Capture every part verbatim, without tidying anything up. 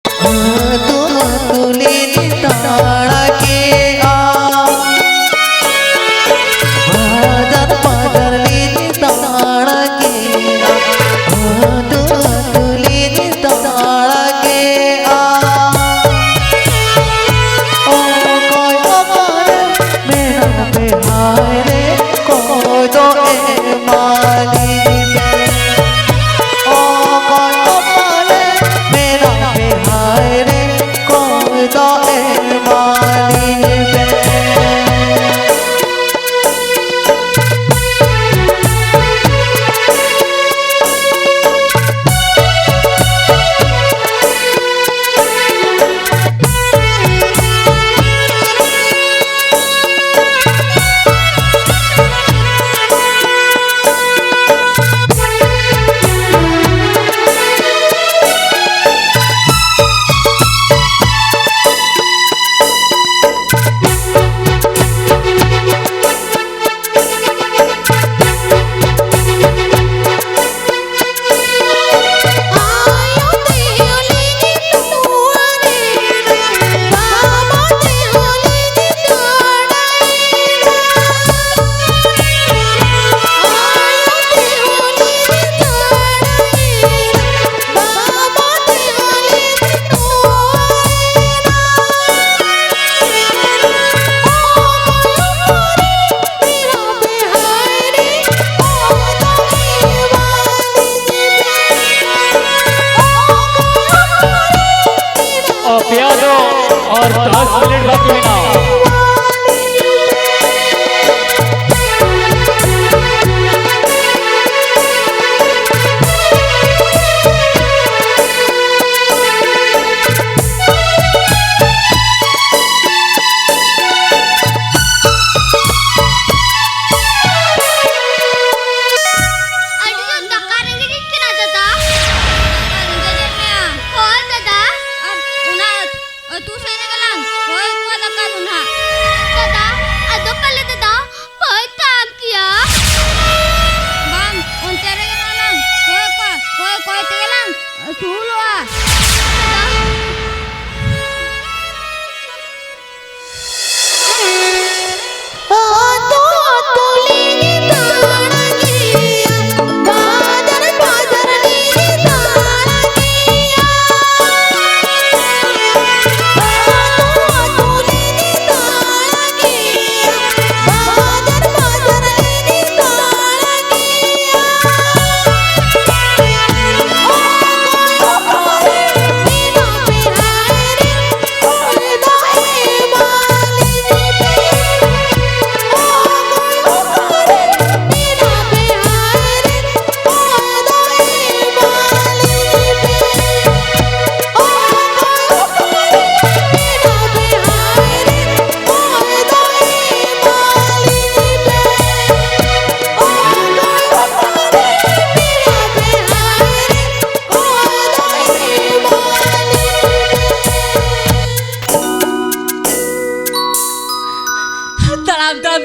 ᱟᱹᱛᱩ ᱟᱹᱛᱩ ᱞᱤᱧ ᱫᱟᱬᱟ ᱠᱮᱜᱼᱟ, ᱵᱟᱡᱟᱨ ᱵᱟᱡᱟᱨ ᱞᱤᱧ ᱫᱟᱬᱟ ᱠᱮᱜᱼᱟ, ᱟᱹᱛᱩ ᱟᱹᱛᱩ ᱞᱤᱧ ᱫᱟᱬᱟ ᱠᱮᱜᱼᱟ᱾ ᱚᱠᱚᱭ ᱚᱠᱟᱨᱮ ᱢᱮᱱᱟᱜ ᱯᱮ ᱦᱟᱭ ᱨᱮ, ᱚᱠᱚᱭ ᱫᱚ ᱮᱢᱟᱞᱤᱧ ᱯᱮ᱾ ᱚᱠᱚᱭ ᱚᱠᱟᱨᱮ ᱢᱮᱱᱟᱜ ᱯᱮ ᱦᱟᱭ ᱨᱮ, ᱚᱠᱚᱭ ᱫᱚ ᱮᱢᱟᱞᱤᱧ ᱯᱮ᱾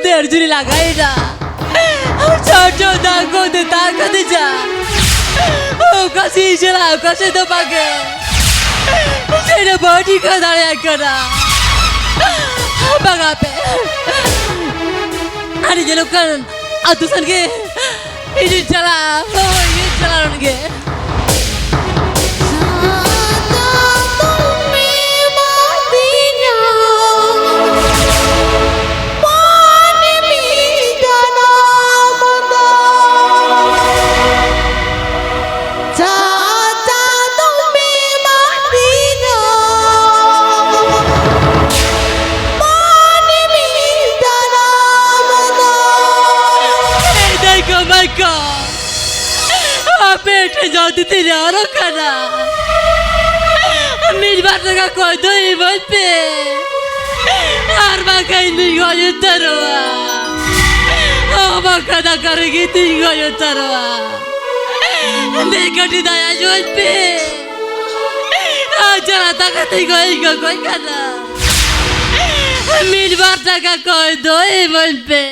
ᱛᱮᱨ ᱡᱩᱨᱤ ᱞᱟᱜᱟᱭᱮᱱᱟ᱾ ᱪᱷᱳᱴᱳ ᱫᱟᱜ ᱠᱚ ᱫᱮᱛᱟ ᱠᱟᱫᱮᱡᱟ᱾ ᱚᱠᱟ ᱥᱮᱫ ᱪᱟᱞᱟᱜ, ᱚᱠᱟ ᱥᱮᱫ ᱫᱚ ᱵᱟᱝ ᱜᱮ᱾ ᱪᱮᱫ ᱦᱚᱸ ᱵᱟᱹᱧ ᱴᱷᱤᱠᱟᱹ ᱫᱟᱲᱮᱭᱟᱜ ᱠᱟᱱᱟ᱾ ᱵᱟᱝᱟ ᱯᱮ᱾ ᱟᱹᱰᱤ ᱧᱮᱞᱚᱜ ᱠᱟᱱ ᱟᱹᱛᱩ ᱥᱮᱱ ᱜᱮ ᱤᱧᱤᱧ ᱪᱟᱞᱟᱜᱼᱟ᱾ ᱦᱳᱭ, ᱤᱧᱤᱧ ᱪᱟᱞᱟᱣ ᱞᱮᱱ ᱜᱮ᱾ ᱮ ᱫᱟᱹᱭ ᱠᱚ ᱢᱟᱹᱭ ᱠᱚ, ᱟᱯᱮ ᱴᱷᱮᱱ ᱡᱚᱦᱟᱨ ᱛᱤᱧ ᱚᱨᱚᱜ ᱠᱟᱱᱟ᱾ ᱢᱤᱫ ᱵᱟᱨ ᱴᱟᱠᱟ ᱠᱚᱭ ᱫᱚ ᱤᱢᱟᱹᱧ ᱯᱮ, ᱟᱨ ᱵᱟᱝᱠᱷᱟᱱ ᱤᱧ ᱫᱩᱧ ᱜᱚᱡ ᱩᱛᱟᱹᱨᱚᱜᱼᱟ᱾ ᱚ ᱵᱟᱝᱠᱷᱟᱱ ᱫᱟᱠᱟ ᱨᱮᱜᱮ ᱛᱤᱧ ᱜᱚᱡ ᱩᱛᱟᱹᱨᱚᱜᱼᱟ᱾ ᱢᱤᱫ ᱠᱟᱹᱴᱤᱡ ᱫᱟᱭᱟ ᱧᱚᱜ ᱯᱮ᱾ ᱟᱨ ᱡᱟᱞᱟ ᱫᱟᱠᱟ ᱛᱤᱧ ᱜᱚᱡ ᱜᱚᱜᱚᱡ ᱠᱟᱱᱟ᱾ ᱢᱤᱫ ᱵᱟᱨ ᱴᱟᱠᱟ ᱠᱚᱭ ᱫᱚ ᱤᱢᱟᱹᱧ ᱯᱮ᱾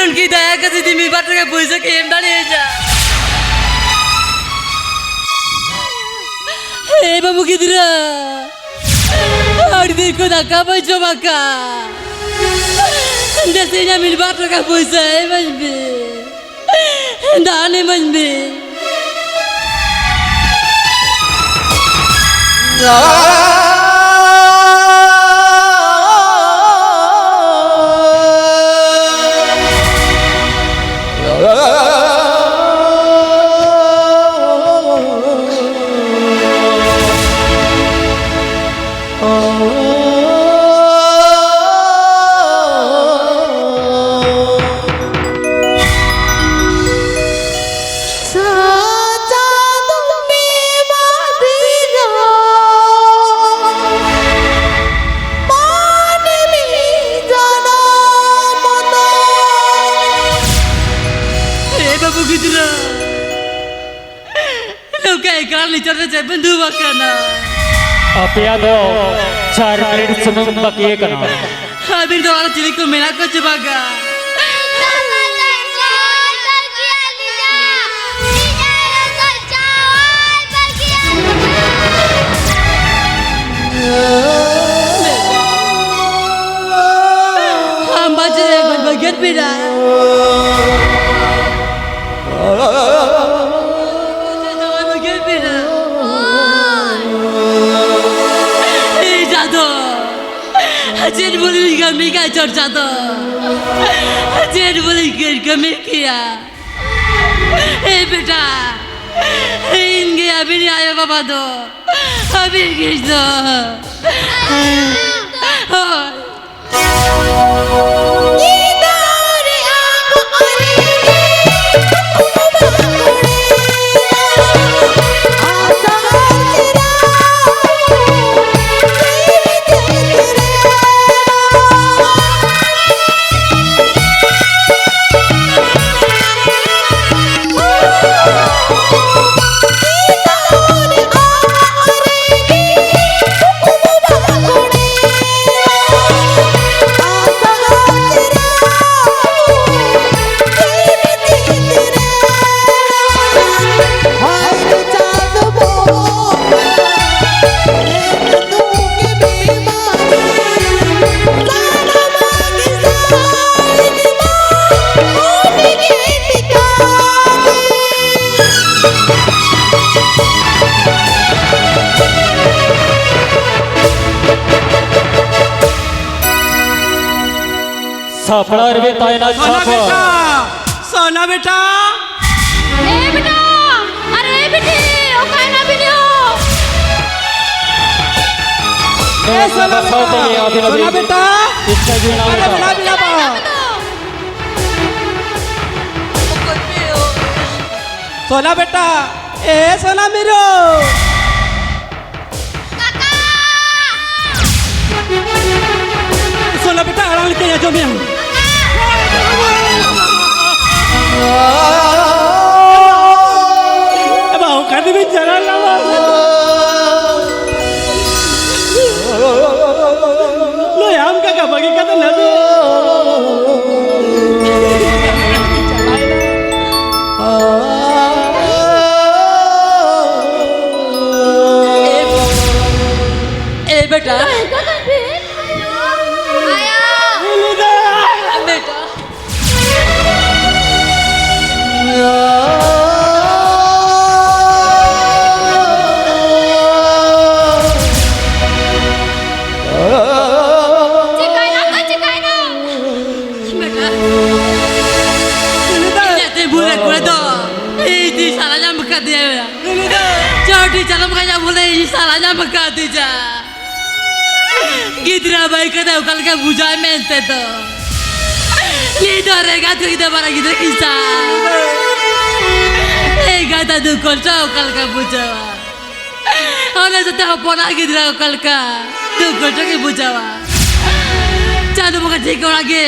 ᱩᱱᱠᱤ ᱫᱟᱭᱟ ᱠᱟᱛᱮ ᱡᱩᱫᱤ ᱢᱤᱫ ᱵᱟᱨ ᱴᱟᱠᱟ ᱯᱚᱭᱥᱟ ᱠᱚ ᱮᱢ ᱫᱟᱲᱮᱭᱟᱹᱧᱟ᱾ ᱦᱮ ᱵᱟᱹᱵᱩ ᱜᱤᱫᱽᱨᱟᱹ, ᱟᱹᱰᱤ ᱫᱤᱱ ᱠᱷᱚᱱ ᱫᱟᱠᱟ ᱵᱟᱹᱧ ᱡᱚᱢ ᱟᱠᱟᱫ᱾ ᱫᱮᱥᱮ ᱤᱧᱟᱹᱜ ᱢᱤᱫ ᱵᱟᱨ ᱴᱟᱠᱟ ᱯᱚᱭᱥᱟ ᱮᱢᱟᱹᱧ ᱢᱮ᱾ ᱫᱟᱱ ᱮᱢᱟᱹᱧ ᱢᱮ᱾ ᱮ ᱵᱟᱹᱵᱩ ᱜᱤᱫᱽᱨᱟᱹ, ᱱᱚᱝᱠᱟ ᱮᱠᱟᱞ ᱞᱤᱪᱟᱹᱲ ᱨᱮ ᱪᱮᱫ ᱵᱚᱱ ᱫᱩᱲᱩᱵ ᱟᱠᱟᱱᱟ? ᱟᱯᱮᱭᱟᱜ ᱫᱚ ᱪᱟᱨ ᱢᱤᱱᱤᱴ ᱥᱩᱢᱩᱝ ᱵᱟᱹᱠᱤ ᱟᱠᱟᱱᱟ᱾ ᱟᱹᱵᱤᱱ ᱫᱚ ᱟᱨ ᱪᱤᱞᱤ ᱠᱚ ᱢᱮᱱᱟᱜ ᱠᱚ ᱪᱮ ᱵᱟᱝᱟ? ᱟᱢ ᱵᱟᱡᱮ ᱜᱚᱡ ᱵᱟᱹᱜᱤᱭᱟᱹᱫ ᱵᱮᱲᱟ᱾ ᱮᱭ ᱡᱟᱫᱚ, ᱪᱮᱫ ᱵᱚᱞᱮ ᱠᱟᱹᱢᱤ ᱠᱟᱡ ᱪᱚᱨᱪᱟ ᱫᱚ? ᱪᱮᱫ ᱵᱚᱞᱮ ᱠᱟᱹᱢᱤ ᱠᱮᱭᱟ? ᱮᱭ ᱵᱮᱴᱟ, ᱤᱧ ᱜᱮ ᱟᱹᱵᱤᱱ ᱟᱭᱳ ᱵᱟᱵᱟ ᱫᱚ, ᱟᱹᱵᱤᱱ ᱜᱮ ᱫᱚ᱾ ᱦᱳᱭ᱾ ᱟᱯᱲᱟ ᱨᱮᱵᱤᱱ ᱛᱟᱦᱮᱱᱟ ᱥᱚᱱᱟ ᱪᱷᱟᱯ᱾ ᱵᱮᱴᱟ, ᱥᱚᱱᱟ ᱵᱮᱴᱟ᱾ ᱮ ᱵᱮᱴᱟ, ᱟᱨᱮ ᱵᱤᱴᱤ, ᱚᱠᱟᱭ ᱱᱟ ᱵᱤᱱ ᱭᱳ? ᱮ ᱥᱚᱱᱟ ᱵᱮᱴᱟ, ᱥᱚᱱᱟ ᱵᱮᱴᱟ᱾ ᱤᱪᱪᱷᱟ ᱡᱤᱣᱤ ᱱᱟ ᱟᱨᱮ ᱵᱮᱴᱟ᱾ ᱥᱚᱱᱟ ᱵᱮᱴᱟ ᱵᱟ᱾ ᱥᱚᱱᱟ ᱵᱮᱴᱟ, ᱮ ᱥᱚᱱᱟ ᱢᱤᱨᱩ᱾ ᱠᱟᱠᱟ! ᱥᱚᱱᱟ ᱵᱮᱴᱟ, ᱟᱲᱟᱝ ᱞᱮᱠᱟᱧ ᱟᱸᱡᱚᱢᱮᱜᱼᱟ᱾ ᱮ ᱵᱟ, ᱚᱠᱟ ᱛᱮᱵᱤᱱ ᱪᱟᱞᱟᱣ ᱞᱮᱱᱟ? ᱞᱟᱹᱭ ᱟᱢ ᱠᱟᱠᱟ, ᱵᱟᱹᱜᱤ ᱠᱟᱛᱮ ᱞᱟᱹᱭ ᱢᱮ᱾ ᱮ ᱵᱮᱴᱟ᱾ ᱟᱭᱳ᱾ ᱵᱮᱴᱟ᱾ ᱪᱤᱠᱟᱭᱱᱟ ᱛᱚ, ᱪᱤᱠᱟᱭᱱᱟ? ᱵᱮᱴᱟ᱾ ᱤᱧᱟᱹᱜ ᱛᱮ ᱵᱩᱞ ᱠᱚᱨᱮ ᱫᱚ ᱤᱧ ᱛᱤ ᱥᱟᱞᱟ ᱧᱟᱢ ᱠᱟᱫᱮᱭᱟ᱾ ᱪᱟᱹᱣᱰᱤ ᱪᱟᱞᱟᱢ ᱠᱷᱟᱡ ᱵᱚᱞᱮ ᱤᱧ ᱥᱟᱞᱟ ᱧᱟᱢ ᱠᱟᱫᱮᱭᱟ᱾ ᱜᱤᱫᱽᱨᱟᱹ ᱵᱟᱹᱭ ᱠᱟᱛᱮ ᱚᱠᱟ ᱞᱮᱠᱟ ᱵᱩᱡᱷᱟᱹᱣ ᱢᱮᱱᱛᱮ ᱫᱚ᱾ ᱱᱤᱛ ᱫᱚ ᱨᱮᱸᱜᱟᱛ ᱠᱚ ᱜᱤᱫᱽᱨᱟᱹ ᱵᱟᱨᱟ ᱜᱤᱫᱽᱨᱟᱹ ᱠᱤᱥᱟ᱾ ᱮᱸᱜᱟᱛ ᱫᱩᱠ ᱠᱚᱥᱴᱚ ᱚᱠᱟ ᱞᱮᱠᱟ ᱵᱩᱡᱷᱟᱹᱣᱟ? ᱚᱱᱟ ᱥᱟᱛᱮ ᱦᱚᱯᱚᱱᱟᱜ ᱜᱤᱫᱽᱨᱟᱹ ᱚᱠᱟ ᱞᱮᱠᱟ ᱫᱩᱠ ᱠᱚᱥᱴᱚ ᱜᱮ ᱵᱩᱡᱷᱟᱹᱣᱟ? ᱪᱟᱸᱫᱚ ᱵᱚᱸᱜᱟ ᱴᱷᱤᱠ ᱚᱲᱟᱜ ᱜᱮ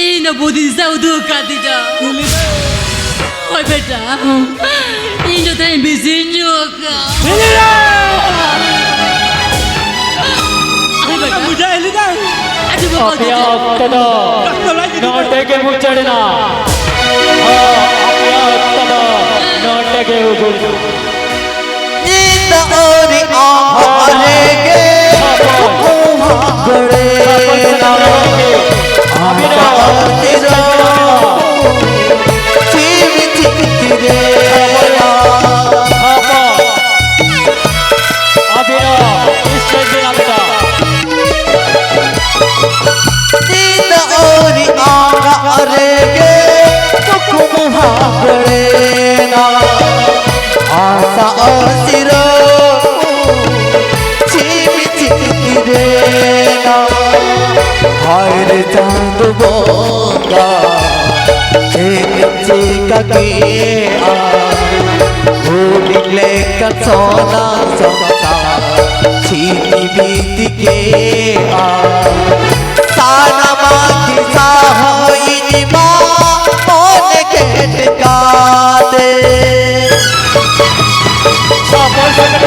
ᱤᱧ ᱫᱚ ᱵᱩᱫᱷᱤ ᱫᱤᱥᱟᱹ ᱩᱫᱩᱜ ᱟᱠᱟᱫᱤᱧᱟ᱾ ᱦᱳᱭ ᱵᱮᱴᱟ, ᱤᱧ ᱫᱚ ᱛᱮᱦᱮᱧ ᱵᱤᱥᱤᱧ ᱧᱩ ᱟᱠᱟᱫ᱾ ᱦᱳᱭ ᱵᱮᱴᱟ᱾ ᱵᱩᱡᱷᱟᱹᱣ ᱞᱮᱫᱟ᱾ ᱟᱹᱰᱤ ᱵᱚᱠᱚ ᱟᱯᱮᱭᱟᱜ ᱚᱠᱛᱚ ᱫᱚ ᱱᱚᱰᱮ ᱜᱮ ᱢᱩᱪᱟᱹᱫ ᱮᱱᱟ᱾ ᱦᱚᱸ, ᱟᱯᱮᱭᱟᱜ ᱚᱠᱛᱚ ᱫᱚ ᱱᱚᱰᱮ ᱜᱮ ᱩᱰᱩᱠ ᱮᱱᱟ᱾ ᱱᱤᱛ ᱟᱹᱣᱨᱤ ᱟᱢ ᱨᱮᱜᱮ ᱩᱢ ᱦᱟᱜᱲᱮ ᱱᱟ᱾ ᱟᱢ ᱫᱚ ᱛᱤᱨᱚ ᱡᱤᱣᱤ ᱛᱤᱛᱤ ᱨᱮ ᱱᱟ᱾ ᱟᱹᱵᱤᱱᱟᱜ stage ᱢᱮᱱᱟᱜ ᱵᱤᱱᱟ᱾ ᱱᱤᱛ ᱟᱹᱣᱨᱤ ᱨᱮᱜᱮ ᱛᱩᱠᱩᱢ ᱦᱟᱵᱲᱮᱱᱟ᱾ ᱟᱥᱟ ᱟᱥᱤᱨᱚ ᱪᱷᱤᱢ ᱪᱤᱛᱤᱨᱮᱱᱟ᱾ ᱦᱟᱭ ᱨᱮ ᱪᱟᱸᱫᱚ ᱵᱚᱸᱜᱟ, ᱪᱮᱫ ᱮᱢ ᱪᱤᱠᱟ ᱠᱮᱜᱼᱟ? ᱦᱩᱰᱤᱧ ᱞᱮᱠᱟᱱ ᱥᱚᱱᱟ ᱥᱚᱱᱟ ᱪᱷᱤᱢᱤ ᱵᱤᱛᱤ ᱠᱮᱜᱼᱟ᱾ ᱥᱟᱱᱟᱢᱟᱜ ᱫᱤᱥᱟᱹ ᱦᱚᱸ ᱤᱧ ᱢᱟ ᱢᱚᱱᱮ ᱠᱮᱴ ᱠᱟᱛᱮ᱾ ᱥᱟᱯᱷᱟ ᱥᱟᱹᱯᱷᱤ